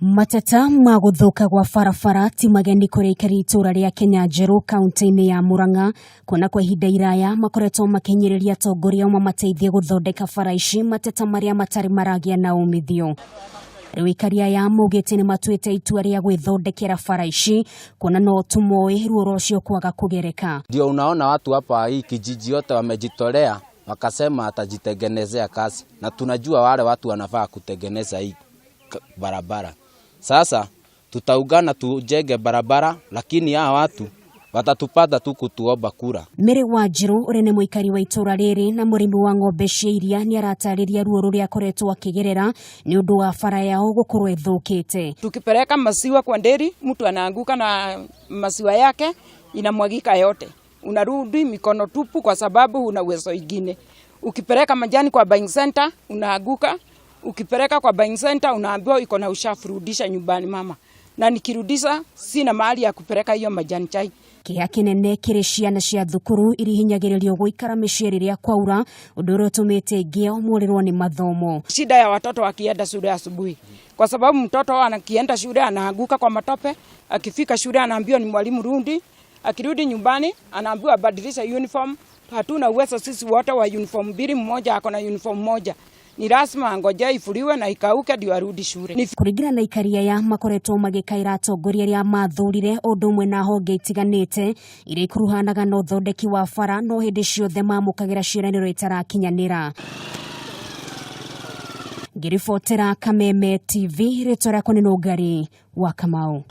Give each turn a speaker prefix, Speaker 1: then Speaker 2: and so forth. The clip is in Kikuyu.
Speaker 1: Mateta ma gũthũka gwa barabara ti mageni kũrĩ aikari itũũra rĩa Kenya Njerũ kaunti-inĩ ya Murang'a, kuona kwa ihinda iraya makoretwo makĩhinyĩrĩria atongoria ao mamateithie gũthondeka bara ici, mateta marĩa matarĩ maragĩa na umithio. Rĩu aikari aya maugĩte nĩ matuĩte itua rĩa gwĩthondekera bara ici kuona no tumoĩ ruo rwacio kwaga kũgereka.
Speaker 2: Ndio unaona watu hapa hii kijiji yote wamejitolea wakasema atajitengenezea kazi, na tunajua wale watu wanafaa kutengeneza hii barabara. Sasa tutaungana tujenge barabara, lakini hawa watu watatupata tu kutuomba kura.
Speaker 1: Mary Wanjiru ũrĩa nĩ mũikari wa itũũra rĩrĩ na mũrĩmi wa ng'ombe cia iria nĩ aratarĩria ruo rũrĩa akoretwo akĩgerera nĩ ũndũ wa bara yao gũkorwo ĩthũkĩte.
Speaker 3: Tukipeleka maziwa kwa dairy, mtu anaanguka na maziwa yake inamwagika yote, unarudi mikono tupu kwa sababu huna uwezo ingine. Ukipeleka majani kwa buying center unaanguka, ukipeleka kwa buying center unaambiwa iko na uchafu, rudisha nyumbani mama. Na nikirudisha sina mahali ya kupeleka hiyo majani chai.
Speaker 1: Kĩeha kĩnene kĩrĩ ciana cia thukuru iria ihinyagĩrĩrio gũikara mĩciĩ rĩrĩa kwaura, ũndũ ũrĩa ũtũmĩte aingĩ ao morĩrwo nĩ mathomo.
Speaker 3: Shida ya watoto wakienda shule asubuhi, kwa sababu mtoto anakienda shule anaanguka kwa matope, akifika shule anaambiwa ni mwalimu rudi, akirudi nyumbani anaambiwa badilisha uniform. Hatuna uwezo sisi wote wa uniform mbili, mmoja ako na uniform moja, ni lazima angoje ifuliwe na ikauke ndio arudi shule. Ni
Speaker 1: Kũringana na aikari aya, makoretwo magĩkaĩra atongoria arĩa mathurire o ũndũ ũmwe na honge itiganĩte iria ikuruhanaga na ũthondeki wa bara, no hĩndĩ ciothe mamũkagĩra ciĩranĩro itarakinyanĩra. Ngĩribotera Kameme TV, rĩtwa rĩakwa nĩ Nũngari wa Kamau.